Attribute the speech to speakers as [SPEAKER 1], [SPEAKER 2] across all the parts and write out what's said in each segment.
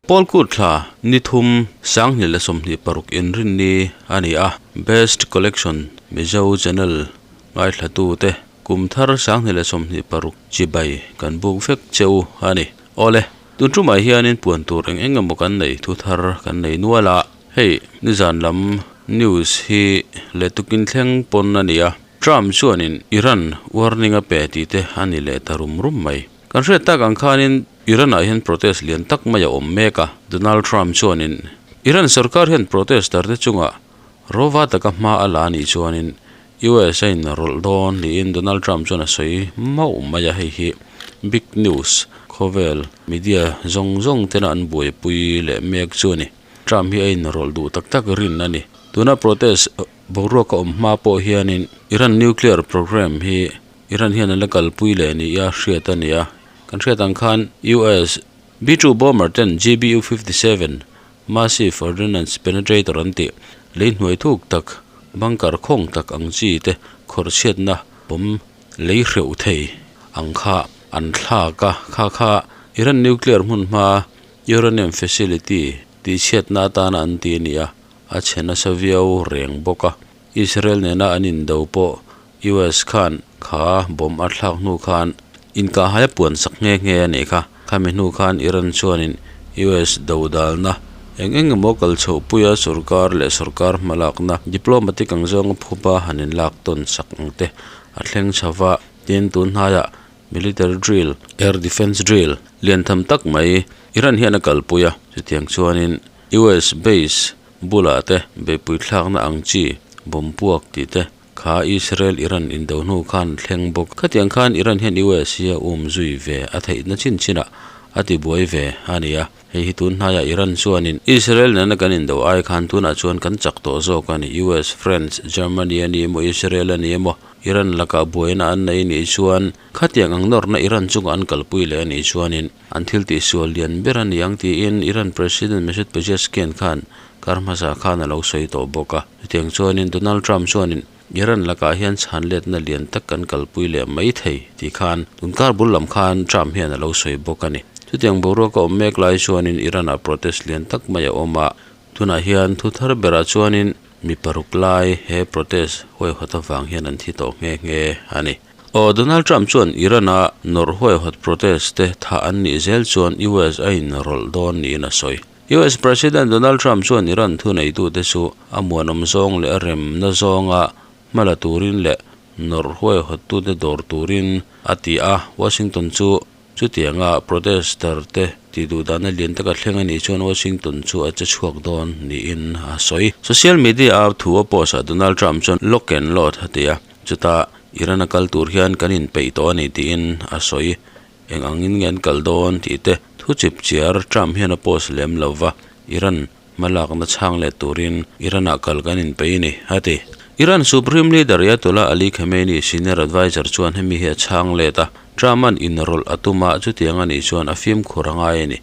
[SPEAKER 1] Pawlkut thla ni thum sanghnih leh 26 inrinni a ni a, Best Collection Mizo Channel ngaithlatute kum thar 2026 chibai kan buk vek che u a ni. Awle, tun tumah hianin puan tur eng eng emaw kan nei thu thar kan nei nual a, hei nizan lam news hi leh tukin thleng pawn a ni a, Trump chuanin Iran warning a pe tih te a ni leh ta rum rum mai. Kan hriat tak ang khanin Iran ah hian protest lian tak mai a awm mek a, Donald Trump chuanin Iran sorkar hian protester te chungah rova taka hma a la anih chuanin US a in rawlh dawn niin Donald Trump chuan a sawi mauh mai a, hei hi big news khawvel media zawng zawng tena an buaipui leh mek chu a ni. Trump hi a in rawlh duh tak tak rin a ni. Tuna protest boruak a awm hma pawh hianin Iran nuclear program hi Iran hian an la kalpui leh ni a hriat a ni a, kan hriat ang khan US B-2 bomber ten GBU 57 Massive Ordnance Penetrator an tih lei hnuai thuk tak bunker khawng tak ang chi te khawrh chhiatna bomb lei hreuh thei ang kha an thlak a, kha kha Iran nuclear hmun hma uranium facility tih chhiatna atana an ti a ni a, a chhe nasa viau reng bawk a. Israel nena an indo pawh US khan kha bomb a thlak hnu khan inkahhai a puan sak nghe nghe a nih kha. Khami hnu khan Iran chuanin US dodalna eng eng emaw kal chhohpuia sorkar leh sorkar hmalakna diplomatic ang zawnga phupa han inlak tawn sak ang te a thleng chho va. Tin, tun hnaiah military drill, air defence drill lian tham tak mai Iran hian a kalpui a. Chutiang chuanin US base bulah te beihpui thlakna ang chi bomb puak tih te kha Israel Iran indo hnu khan thleng bawk. Khatiang khan Iran hian US hi a um zui ve a theihna chin chinah a ti buai ve a ni a. Hei hi tun hnaiah Iran chuanin Israel nena kan indo ai khan tunah chuan kan chak tawh zawk a ni. US, France, Germany a ni emaw Israel a ni emaw Iran lakah buaina an nei nih chuan khatiang ang nawrna Iran chungah an kalpui leh a nih chuanin An thil tihsual lian ber a ni ang tiin Iran President Masoud Pezeshkian khan kar hmasa khan a lo sawi tawh bawk a. Chutiang chuanin Donald Trump chuanin Iran lakah hian chhan letna lian tak kan kalpui leh mai thei tih khan tun kar bul lam khan Trump hian a lo sawi bawk a ni. Chutiang boruak a awm mek lai chuanin Iran-ah protest lian tak mai a awm a, tunah hian thu thar berah chuanin mi paruk lai he protest huaihawt avang hian an thi tawh nghe nghe a ni. Aw, Donald Trump chuan Iran-a nawrh huaihawt protest te thah an nih zel chuan US a inrawlh dawn niin a sawi. US President Donald Trump chuan Iran thuneitute chu a muanawm zawng leh a remna zawnga hma la turin leh nawrh huaihawttute dawr turin a ti a, Washington chu chutianga protester te tih duh dahna lian taka thleng a nih chuan Washington chu a che chhuak dawn niin a sawi. Social media-a thu a post ah Donald Trump chuan lock and load a ti a, chutah Iran a kal tur hian kan inpeih tawh a ni tiin a sawi. Eng angin nge an kal dawn tih te thu chip chiar Trump hian a post lem lo va, Iran hmalakna chhang let turin Iran ah kal kan inpeih a ni, a ti. Iran Supreme Leader Ayatollah Ali Khamenei senior adviser chuan hemi hi a chhang let a, Trump-a'n inrawlh a tum a, chutiang a nih chuan a fimkhur a ngai a ni.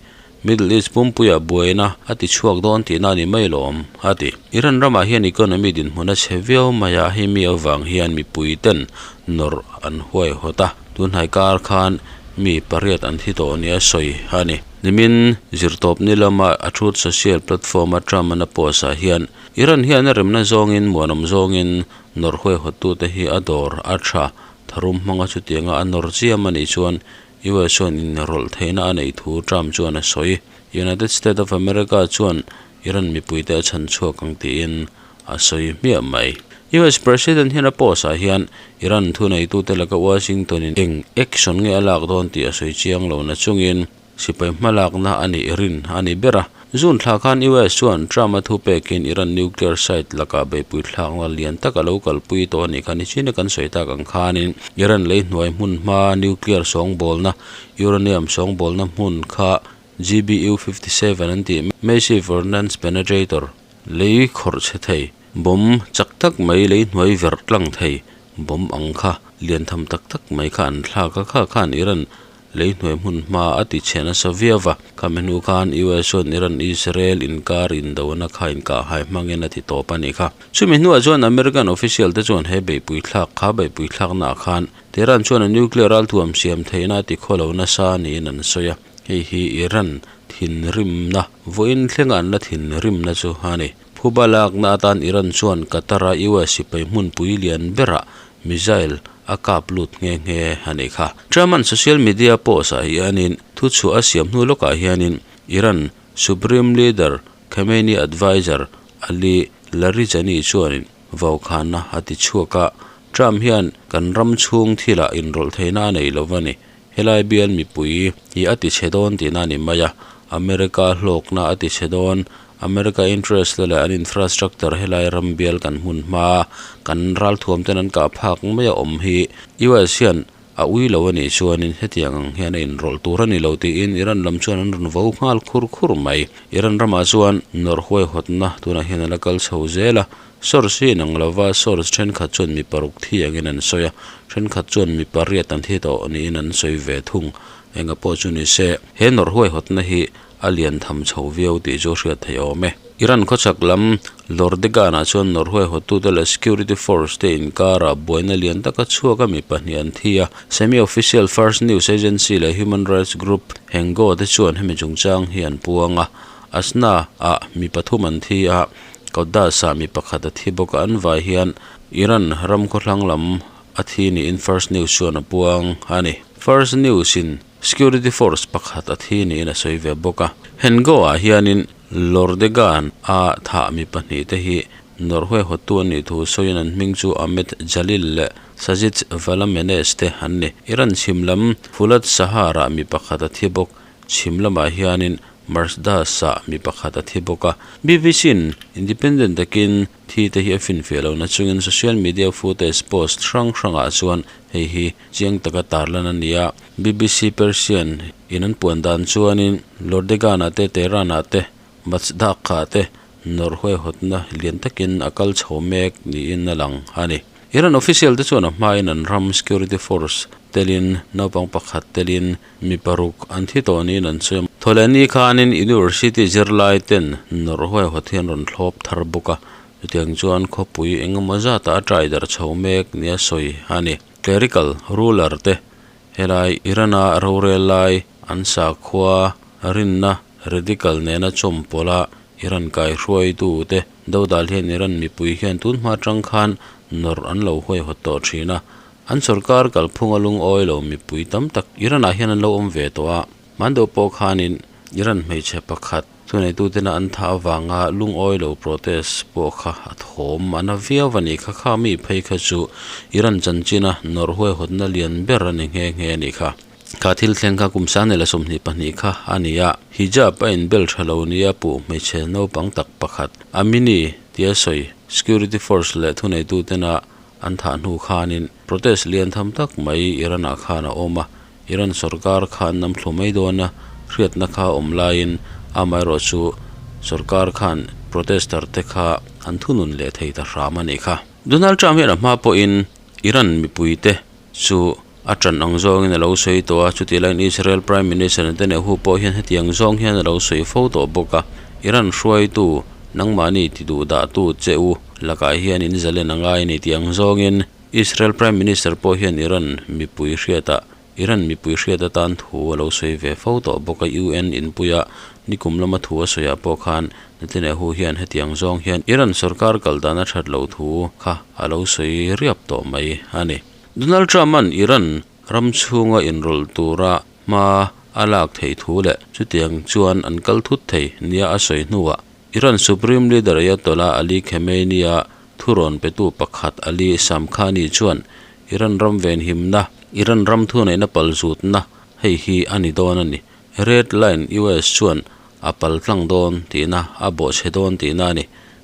[SPEAKER 1] Middle East pumpuia buaina a ti chhuak dawn tihna a ni mai lawm, a ti. Iran ramah hian economy dinhmun a chhe viau mai a, hemi avang hian mipui ten nawrh an huaihawt a, tunhnai kar khan mi pariat an thi tawh nia sawi a ni. Nimin zirtawpni lama a Truth Social platform-a Trump-an a post ah hian Iran hian a remna zawngin muanawm zawngin nawrh huaihawttute hi a dawr a tha tharum hmanga chutianga a nawr chiam a nih chuan US chuan inrawlh theihna a neih thu Trump chuan a sawi. United States of America chuan Iran mipuite a chhan chhuak ang tiin a sawi hmiah mai. US President hian a post ah hian Iran thuneitute laka Washington in eng action nge a lak dawn tih a sawi chiang lo na chungin sipai hmalakna a nih rin a ni ber a. June thla khan US chuan Trump a thu pekin Iran nuclear site lakah beihpui thlakna lian tak a lo kalpui tawh a nih kha nichina kan sawi tak ang khanin Iran lei hnuai hmun hma nuclear sawngbawlna uranium sawngbawlna hmun kha GBU 57 an tih Massive Ordnance Penetrator lei khawrh chhe thei bomb chak tak mai lei hnuai verh tlang thei bomb ang kha lian tham tak tak mai kha an thlak a kha khan Iran Lei hnuai hmun hma a ti chhe nasa viau va, khami hnu khan US chuan Iran Israel inkar indona kha inkahhai hmangin a ti tawp a nih kha. Chumi hnuah chuan American official te chuan he beihpui thlak kha beihpui thlaknaah khan Tehran chuan a nuclear ralthuam siam theihna a ti khaw lo nasa niin an sawi a, hei hi Iran. thinrimna, vawiin thlenga an la thinrimna chu a ni. Phuba lakna atan Iran chuan Qatar-a US sipai hmunpui lian berah missile a kap lut nghe nghe a nih kha. Trump-a'n social media post-ah hianin thuchhuah a siam hnu lawkah hianin Iran Supreme Leader Khamenei adviser Ali Larijani chuanin vaukhana a ti chhuak a, Trump hian kan ram chhung thilah inrawlh theihna a nei lo va ni. Helai bial mipui hi a ti chhe dawn tihna a ni mai a, America hlawkna a ti chhe dawn, America interest te leh an infrastructure helai ram bial kan hmun hma kan ralthuam ten an kah phak mai a awm hi US hian a ui lo a nih chuanin hetiang ang hian a inrawlh tur a ni lo tiin Iran lam chuan an rawn vo nghal khur khur mai. Iran ramah chuan nawrh huaihawtna tunah hian a la kal chho zel a, source hi inang lova source thenkhat chuan mi paruk thi angin an sawi a, thenkhat chuan mi pariat an thi tawh niin an sawi ve thung. Enga pawh chu ni se, he nawrh huaihawtna hi a lian tham chho viau tih chu hriat theih a awm e. Iran khawchhak lam Lordegan-ah chuan Norway hotute leh security force te inkarah buaina lian taka chhuak a mi pahnih an thi a. Semi-official Fars News Agency leh human rights group Hengaw te chuan hemi chungchang hi an puang a. Asna-ah mi pathum an thi a, Qaddas-ah mi pakhat a thi bawk a, an vai hian Iran ram khawthlang lam a thi niin Fars News chuan a puang a ni. Fars News-in Security force pakhat a thi niin a sawi ve bawk a. Hengo-ah hianin Lordegan a thah mi pahnih te hi Norway hawtu an nih thu sawiin an hming chu Ahmed Jalil leh Sajid Valamenesh te an ni. Iran chhim lam Fulad Sahar-ah mi pakhat a thi bawk. Chhim lamah hianin Marsdas-ah mi pakhat a thi bawk a. BBC-in independent takin thi te hi a finfiah lohna chungin social media footage post hrang hrangah chuan hei hi chiang taka tarlan a ni a. BBC Persian in an puan dan chuanin Lordegan-ah te, Tehran-ah te, Mazdaq-ah te nawrh huaihawtna lian takin a kal chho mek niin a lang a ni. Iran official te chuan a hmain an ram security force telin naupang pakhat telin mi paruk an thi tawh niin an sawi a. Thawhlehni khanin university zirlai ten nawrh huaihawt hi an rawn thlawp thar bawk a, chutiang chuan khawpui engemaw zatah a ṭai darh chho mek nia sawi a ni. Clerical ruler te helai Iran-a rorel lai an sakhua rinna radical nena chawmpawlh a Iran kaihruaitu te dodal hian Iran mipui hian tun hma atang khan nawrh an lo huaihawt tawh thin a, an sorkar kalphunga lungawi lo mipui tam tak Iran-ah hian an lo awm ve tawh a, hman deuh pawh khanin Iran hmeichhe pakhat Thuneitutena an thah avanga lungawi lo protest pawh kha a thawm a na viau a ni kha. Kha mi phei kha chu Iran chanchina nawrh huaihawtna lian ber a ni nghe nghe a ni kha. Kha thil thleng kha kum sang nela 22 kha a ni a, hijab a inbel tha lo nia puh hmeichhe naupang tak pakhat Amini tia sawi security force leh thuneitutena an thah hnu khanin protest lian tham tak mai Iran-ah khan a awm a, Iran sorkar kha an nam thlu mai dawn a, hriatna kha a awm laiin amaherawh chu sorkar khan protester te kha an thunun leh thei ta hram a nih kha. Donald Trump hian a hma pawhin Iran mipuite chu a ṭan ang zawngin a lo sawi tawh a, chutih laiin Israel Prime Minister Netanyahu pawh hian hetiang zawng hian a lo sawi fo tawh bawk a, Iran hruaitu nangmahni ti duh dahtu che u lakah hian in zalen a ngai a ni tih ang zawngin Israel Prime Minister pawh hian Iran mipui hriatah Iran mipui hriat atan thu a lo sawi ve fo tawh bawk a, UN inpuia nikum lama thu a sawiah pawh khan Netanyahu hian hetiang zawng hian Iran sorkar kal dan a that loh thu kha a lo sawi riap tawh mai a ni. Donald Trump-a'n Iran ram chhunga inrawlh tura hma a lak theih thu leh chutiang chuan an kal thut thei nia a sawi hnuah Iran Supreme Leader Ayatollah Ali Khamenei-a thurawn petu pakhat Ali Shamkhani chuan Iran ram venhimna, Iran ram thuneihna palzutna hei hi a ni dawn a ni. Red Line US chuan a pal tlang dawn tihna, a bawhchhe dawn tihna a ni.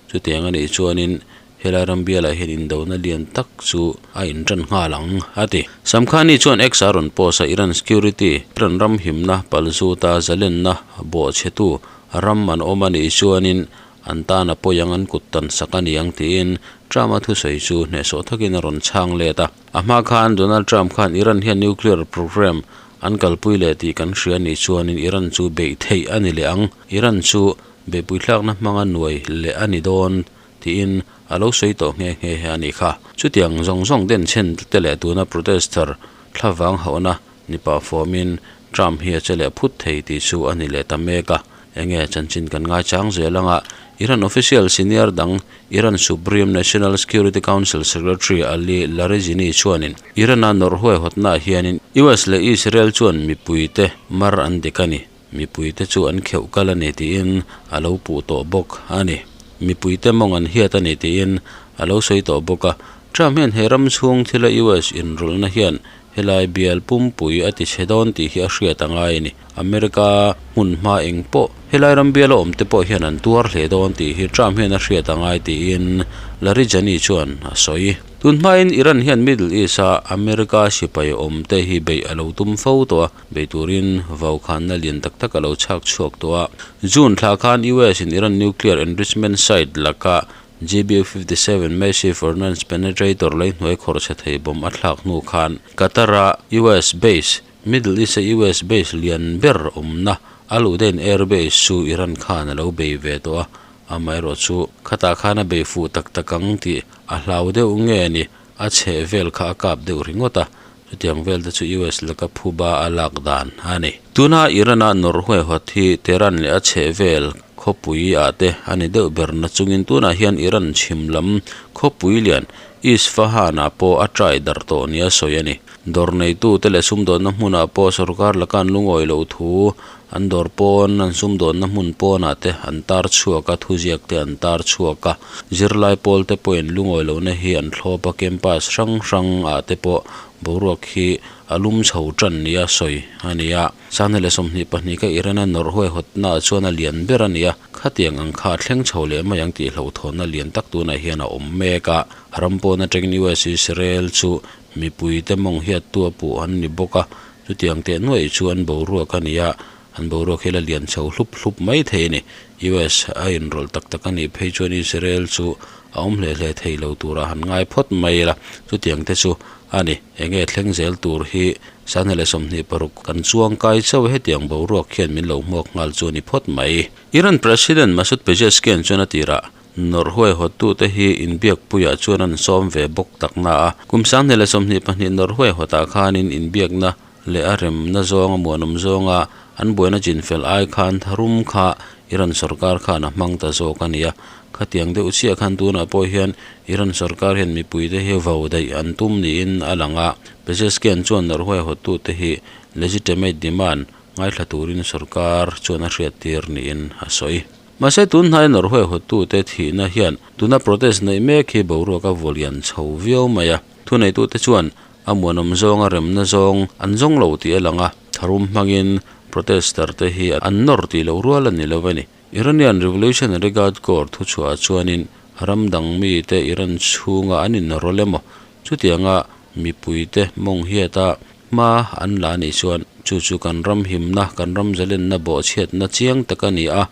[SPEAKER 1] Chutiang a nih chuanin Helai ram bialah hian indona lian tak chu a intan nghal ang, a ti. Shamkhani chuan X a rawn post a, Iran security, Iran ram himna, palzuta zalenna bawhchhetu ram an awm a nih chuanin an tan a pawi ang, an kut tan sak a ni ang tiin Trump-a thusawi chu hnehsawh takin a rawn chhang let a. A hma khan Donald Trump khan Iran hian nuclear program an kalpui leh tih kan hria nih chuanin Iran chu beih theih a ni leh ang, Iran chu beihpuithlakna hmanga nuai leh a ni dawn tiin a lo sawi tawh nghe nghe a nih kha. Chutiang zawng zawng den chhen te leh tuna protester thlavang hauhna ni pah fawmin Trump hi a che leh phut thei tih chu a ni leh ta mek a. Enge chanchin kan ngaichang zel anga Iran official senior dang Iran Supreme National Security Council Secretary Ali Larijani chuanin Iran-a nawrh huaihawtnaah hianin US leh Israel chuan mipuite mar an dik a ni. Mipuite chu an kheuh kal a ni tiin a lo puh tawh bawk a ni. Mipuite mawng an hiat a ni tiin a lo sawi tawh bawk a. Trump hian he ram chhung thila US inrawlhna hian helai bial pumpui a ti chhe dawn tih hi a hriat a ngai a ni. America hmun hma eng pawh helai ram biala awm te pawh hian an tuar hle dawn tih hi Trump hian a hriat a ngai tiin Larijani chuan a sawi. Tun hmain Iran hian Middle East-a America sipai awm te hi beih a lo tum fo tawh a. Bei turin vaukhanna lian tak tak a lo chhak chhuak tawh a. June thla khan US in Iran nuclear enrichment site laka GBU-57 Massive Ordnance Penetrator lei hnuai khawrh chhe thei bomb a thlak hnu khan Qatar-a US base, Middle East-a US base lian ber awmna Al Udeid Air Base chu Iran khan a lo bei ve tawh a. Amaherawh chu khatah khan a bei fuh tak tak ang tih a hlau deuh nge ni? A chheh vel kha a kap deuh ringawt a, chutiang vel te chu US laka phuba a lak dan a ni. Tuna Iran-a nawrh huaihawt hi Tehran leh a chheh vel khawpui ah te a ni deuh ber na chungin tunah hian Iran chhim lam khawpui lian Isfahan ah pawh a trai darh tawh nia sawi a ni. Dawr neitu te leh sumdawnna hmunah pawh sorkar laka an lungawi loh thu an dawr pawn, an sumdawnna hmun pawnah te an tar chhuak a, thuziak te an tar chhuak a. Zirlai pawl te pawhin lungawi lohna hi an thlawp a, campus hrang hrang ah te pawh boruak hi a lum chho tan nia sawi a ni a. Sanghnih leh 22 ka Iran-a nawrh huaihawtna ah chuan a lian ber a ni a, khatiang ang kha a thleng chho leh mai ang tih hlauhthawnna lian tak tunah hian a awm mek a. Ram pawn atangin US Israel chu Mipuite mawng hiattu a puh an ni bawk a, chutiang teh nuaih chu an boruak a ni a, an boruak hi la lian chho hlup hlup mai thei a ni. US a inrawlh tak tak a nih phei chuan Israel chu a awm hle hle thei lo turah han ngai phawt mai ila, chutiang te chu a ni. Enge thleng zel tur hi 2026 kan chuang kai chauh hetiang boruak hian min lo hmuak nghal chu a ni phawt mai. Iran President Masoud Pezeshkian chuan a tirah Nawrh huaihawttute hi inbiakpuiah chuan an sawm ve bawk tak na a. Kum 2022 nawrh huaihawtah khanin inbiakna leh a remna zawnga muanawm zawnga an buaina chinfel ai khan tharum kha Iran sorkar khan a hmang ta zawk a ni a. Khatiang deuh chiah khan tunah pawh hian Iran sorkar hian mipuite hi vau daih an tum niin a lang a. Pezeshkian chuan nawrh huaihawttute hi legitimate demand ngaithla turin sorkar chuan a hriattir niin a sawi. Mahse tun hnai Norway hotute thihna hian tuna protest neih mek hi boruak a vaw lian chho viau mai a. Thuneitute chuan a muanawm zawnga remna zawng an zawng lo tih a lang a, tharum hmangin protester te hi an nawr tih loh rual a ni lo a ni. Iranian Revolutionary Guard Corps thuchhuah chuanin ram dang mite Iran chhunga an inrawlh emaw chutianga mipuite mawng hiata Hma an la anih chuan chu chu kan ram himna, kan ram zalenna bawhchhiatna chiang tak a ni a,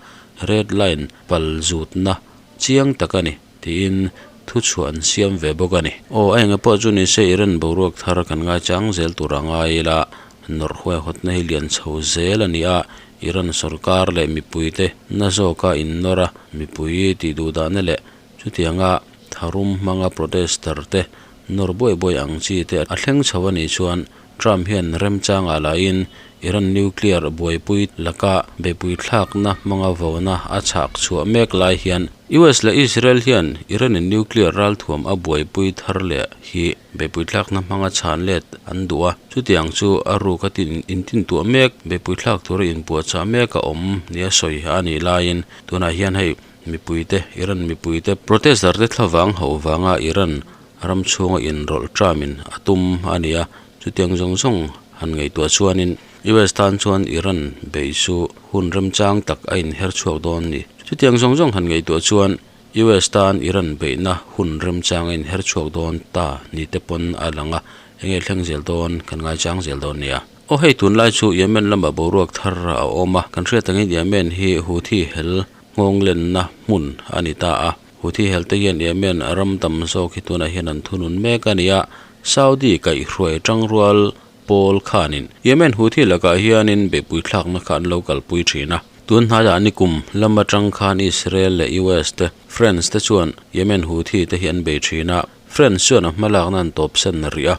[SPEAKER 1] red line pal zutna chiang tak a ni, tiin thuchhuah an siam ve bawk a ni. Aw, a enge pawh chu ni se Iran boruak thar kan ngaichang zel tur a ngai ila, nawrh huaihawtna hi lian chho zel a ni a, Iran sorkar leh mipuite na zawka innawr a, mipui tih duhdahna leh chutianga tharum hmanga protester te Nawr buai buai ang chi te a thleng chho a nih chuan Trump hian remchangah lahin Iran nuclear buaipui laka beipui thlakna hmanga vona a chhak chhuah mek lai hian US leh Israel hian Iran-in nuclear ralthuam a buaipui thar leh hi beipui thlakna hmanga chhan let an duh a, chutiang chu a ruk a tin intintuah mek beipui thlak tura inpuahchah mek a awm nia sawi a nih laiin tunah hian hei Mipuite, Iran mipuite protester te thlavang hauh vanga Iran ram chhunga inrawlh Trump-in a tum a ni a, chutiang zawng zawng han ngaihtuah chuanin US tan chuan Iran beih chu hun remchang tak a inher chhuak dawn ni. Chutiang zawng zawng han ngaihtuah chuan US tan Iran beihna hun remchang a inher chhuak dawn ta ni te pawn a lang a, enge thleng zel dawn kan ngaichang zel dawn nia. Aw hei tunlai chu Yemen lamah boruak thar a awm a, kan hriat angin Yemen hi Houthi hel nghawng lenna hmun a ni ta a. Houthi helte hian Yemen ram tam zawk hi tunah hian an thunun mek a ni a, Saudi kaihhruai tangrual pawl khanin Yemen Houthi lakah hianin beihpui thlakna kha an lo kalpui thin a. Tun hnaiah nikum lam atang khan Israel leh US te, France te chuan Yemen Houthi te hi an bei thin a, France chuan a hmalakna an tawpsan rih a,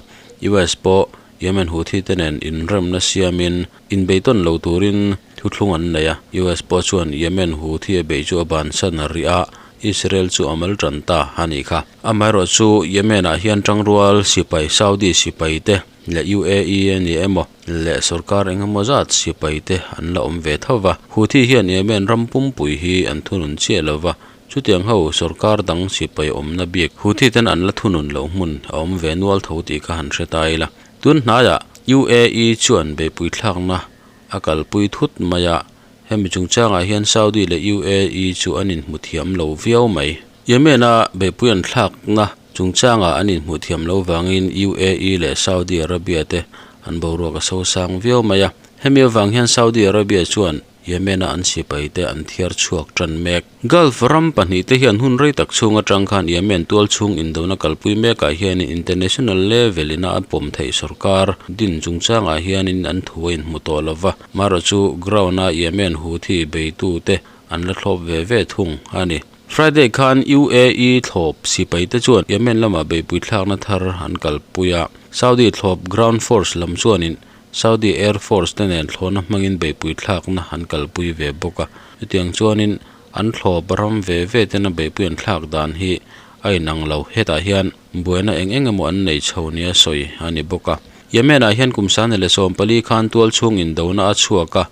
[SPEAKER 1] US pawh. Yemen Houthi te nen inremna siamin inbeitawn lo turin thuthlung an nei a. US pawh chuan Yemen Houthi a beih chu a bansan rih a, Israel chu a mal tan ta a nih kha. Amaherawhchu Yemen-ah hian tangrual sipai Saudi sipai te leh UAE a ni emaw leh sorkar eng emaw zat sipai te an la awm ve tho va. Houthi hian Yemen ram pumpui hi an thunun chiah lo va, chutiang ho sorkar dang sipai awmna bik Houthi ten an la thunun loh hmun a awm ve nual tho tih kha han hre ta ila. Tun hnaiah UAE chuan beihpui thlakna a kalpui thut mai a, hemi chungchangah hian Saudi leh UAE chu an inhmu thiam lo viau mai. Yemen-a beihpui an thlakna chungchangah an inhmuh thiam lo vangin UAE leh Saudi Arabia te an boruak a sosang viau mai a. Hemi avang hian Saudi Arabia chuan Yemen-a an sipai te an thiar chhuak tan mek. Gulf ram pahnih te hian hun rei tak chhung atang khan Yemen tual chhung indona kalpui mekah hianin international level ina a pawm theih sorkar din chungchangah hianin an thu a inhmu tawh lo va. Marawh chu ground-a Yemen Houthi beitu te an la thlawp ve ve thung a ni. Friday khan UAE thlawp sipai te chuan Yemen lamah beihpui thlakna thar an kalpui a. Saudi thlawp ground force lam chuanin Saudi Air Force te nen thlawhna hmangin beihpui thlakna an kalpui ve bawk a. Chutiang chuanin an thlawp ram ve ve tena beihpui an thlak dan hi a inang lo. Hetah hian buaina eng eng emaw an nei chho nia sawi a ni bawk a. Yemen-ah hian kum 2014 khan tualchhung indona a chhuak a,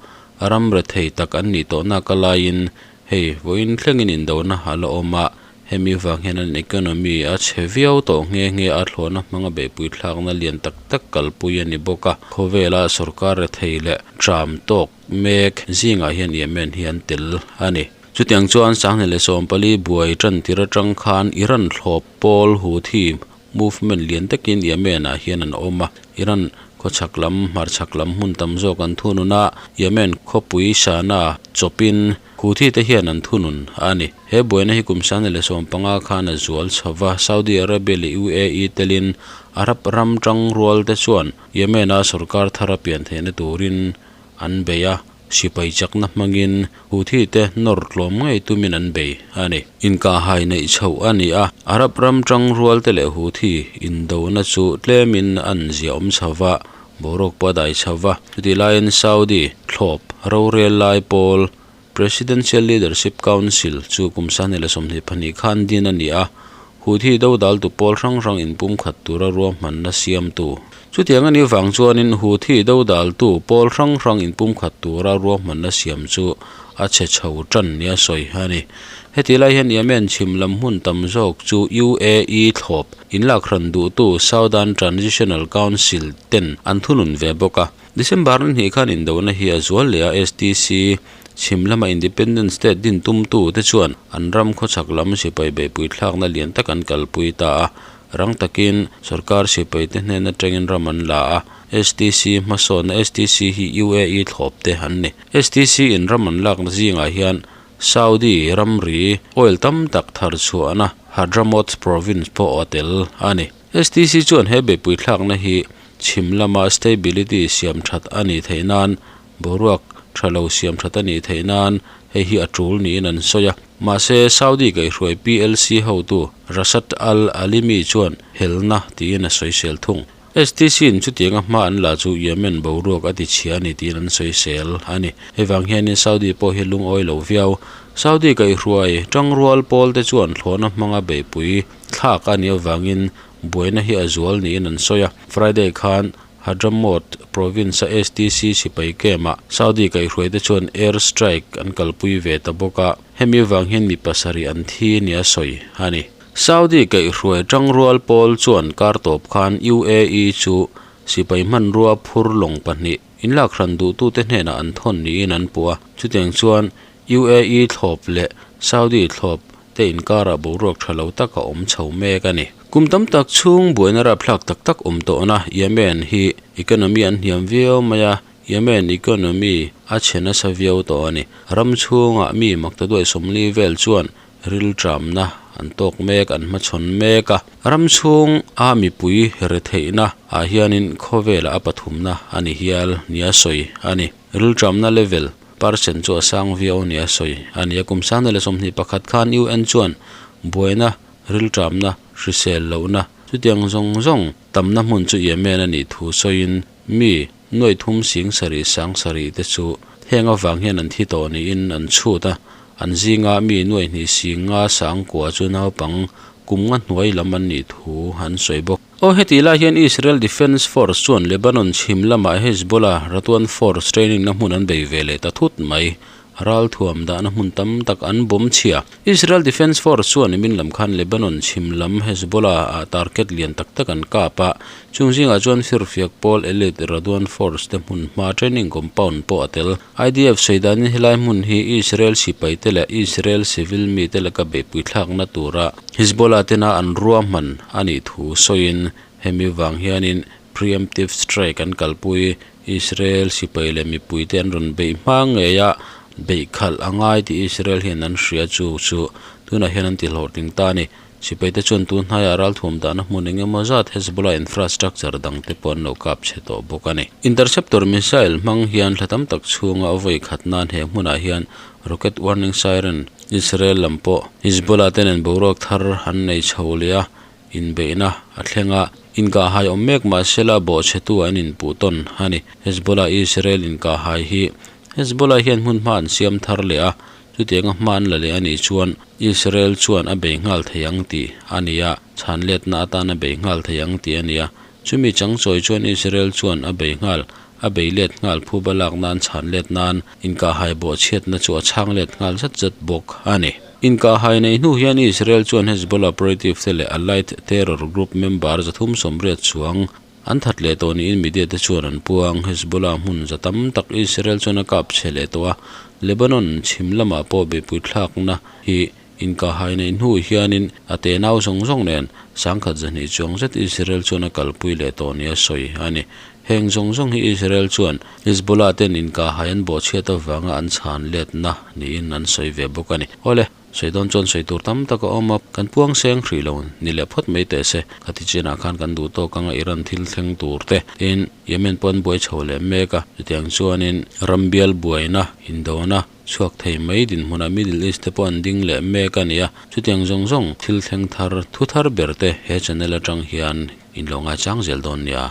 [SPEAKER 1] ram rethei tak an nih tawh nak alaiin Hei, vawiin thlengin indona a la awm a, hemi vang hian an economy a chhe viau tawh nghe nghe a, thlawhna hmanga beihpui thlakna lian tak tak kalpui a ni bawk a. Khawvela sorkar rethei leh tram tawk mek zingah hian Yemen hi an tel a ni. Chutiang chuan 2014 buai tan tir atang khan Iran thlawp pawl Houthi Movement lian takin Yemen-ah hian an awm a, Iran khawchhak lam, hmarchhak lam hmun tam zawk an thunun a, Yemen khawpui Sana chawpin Houthi te hian an thunun a ni. He buaina hi kum 2015 khan a zual chho va, Saudi Arabia leh UAE telin Arab ram tangrual te chuan Yemen-a sorkar thar a pian theihna turin an bei a, sipai chakna hmangin Houthi te nawr tlawm ngei tumin an bei a ni. Inkahhai neih chhoh a ni a, Arab ram tangrual te leh Houthi indona chu tlemin an ziahawm chho va, boruak pawh a dai chho va. Chutih laiin Saudi thlawp rorel lai pawl Presidential Leadership Council chu kum 2022 khan din a ni a, Houthi dodaltu pawl hrang hrang inpumkhat tura ruahmanna siamtu. Chutiang a nih vang chuanin Houthi dodaltu pawl hrang hrang inpumkhat tura ruahmanna siam chu a chhe chho tan nia sawi a ni. Heti lai hian Yemen chhim lam hmun tam zawk chu UAE thlawp inlakhran duhtu Southern Transitional Council ten an thunun ve bawk a. December ni hnih khan indona hi a zual leh a, STC chhim lama Independent State din tumtu te chuan an ram khawchhak lam sipai beihpui thlakna lian tak an kalpui ta a, rang takin sorkar sipai te hnen atangin ram an la a, STC hmasawnna STC hi UAE thlawp te an ni. STC in ram an lakna zingah hian Saudi ramri oil tam tak thar chhuahna Hadramaut province pawh a tel a ni. STC chuan he beihpui thlakna hi chhim lama stability siam that a nih theih nan, boruak tha lo siam that a nih theih nan hei hi a tul niin an sawi a. Mahse, Saudi kaihhruai PLC hotu Rashad al-Alimi chuan helna tiin a sawisel thung. STC-in chutianga hma an la chu Yemen boruak a tichhia a ni tiin an sawisel a ni. Hei vang hianin Saudi pawh hi lungawi lo viau. Saudi kaihhruai tangrual pawl te chuan thlawhna hmanga beihpui thlak a nih avangin buaina hi a zual niin an sawi a. Friday khan Hadramaut province-a STC sipai camp-ah Saudi kaihhruaite chuan air strike an kalpui ve ta bawk a, hemi avang hian mi pasarih an thi nia sawi a ni. Saudi kaihhruai tangrual pawl chuan kar tawp khan UAE chu sipai hmanrua phur lawng pahnih inlakhran duhtute hnenah an thawn niin an puh a, chutiang chuan UAE thlawp leh Saudi thlawp te inkarah boruak tha lo tak a awm chho mek a ni. Kum tam tak chhung buaina rapthlak tak tak awm tawhna Yemen hi economy an hniam viau mai a, Yemen economy a chhe nasa viau tawh a ni. Ram chhungah mi maktaduai sawmli vel chuan rilṭamna an tawk mek, an hmachhawn mek a. Ram chhung a mipui retheihna ah hianin khawvelah a pathumna a ni hial nia sawi a ni. Rilṭamna level percent chu a sang viau nia sawi a ni a. Kum 2021 khan UN chuan buaina, rilṭamna, hrisel lohna, Chutiang zawng zawng tamna hmun chu Yemen a nih thu sawiin mi nuai thum sing sarih sang sarih te chu heng avang hian an thi tawh niin an chhut a. An zinga mi nuai hnih sing nga sang kua chu naupang kum nga hnuai lam an nih thu an sawi bawk. Aw hetih lai hian Israel Defence Force chuan Lebanon chhim lamah Hezbollah Radwan Force training na hmun an bei ve leh ta thut mai. Ralthuam dahna hmun tam tak an bawm chhia. Israel Defence Force chuan nimin lam khan Lebanon chhim lam Hezbollah ah target lian tak tak an kap a, chung zingah chuan firfiak pawl elite Radwan Force te hmun hma training compound pawh a tel. IDF sawi danin helai hmun hi Israel sipai te leh Israel civil mite laka beihpui thlakna tura Hezbollah tena an ruahman a nih thu sawiin hemi vang hianin preemptive strike an kalpui Israel sipai leh mipui te an rawn beih hma ngei a, beih khalh a ngai tih Israel hian an hria chu chu tunah hian an ti hlawhtling ta a ni. Sipai te chuan tun hnaiah ralthuam dahna hmun eng emaw zat Hezbollah infrastructure dang te pawh an lo kap chhe tawh bawk a ni. Interceptor missile hmang hian thla tam tak chhunga a vawi khat nan he hmunah hian rocket warning siren Israel lam pawh Hezbollah te nen boruak thar an nei chho leh a, Inbeihna a thleng a, inkahhai awm mek mah sela bawhchhetu an inpuh tawn a ni. Hezbollah Israel inkahhai hi Hezbollah hian hmun hma an siam thar leh a, chutianga hma an la leh a nih chuan Israel chuan a bei nghal thei ang tih a ni a, chhanletna atan a bei nghal thei ang tih a ni a. Chumi changchawi chuan Israel chuan a bei nghal, a bei let nghal phuba lak nan chhan let nan inkahhai bawhchhiatna chu a chhang let nghal zat zat bawk a ni. Inkahhai nei hnu hian Israel chuan Hezbollah operative te leh allied terror group member 380 chuang an that leh tawh niin media te chuan an puang. Hezbollah hmun za tam tak Israel chuan a kap chhe leh tawh a, Lebanon chhim lamah pawh beihpui thlakna hi Inkahhai neih hnu hianin a tenau zawng zawng nen sangkhat 200 chuang zet Israel chuan a kalpui leh tawh nia sawi a ni. Heng zawng zawng hi Israel chuan Hezbollah ten inkahhai an bawhchhiat avanga an chhan letna niin an sawi ve bawk a ni. Awle, sawi dawn chuan sawi tur tam tak a awm a, kan puang seng hrih lo ni leh phawt mai teh se. Khati chinah khan kan duh tawk anga Iran thil thleng tur te tin Yemen pawh an buai chho leh mek a, chutiang chuanin ram bial buaina, indona, Chhuak thei mai dinhmunah Middle East te pawh an ding leh mek a ni a, chutiang zawng zawng thil thleng thar, thu thar ber te he channel atang hian in lo ngaichang zel dawn nia.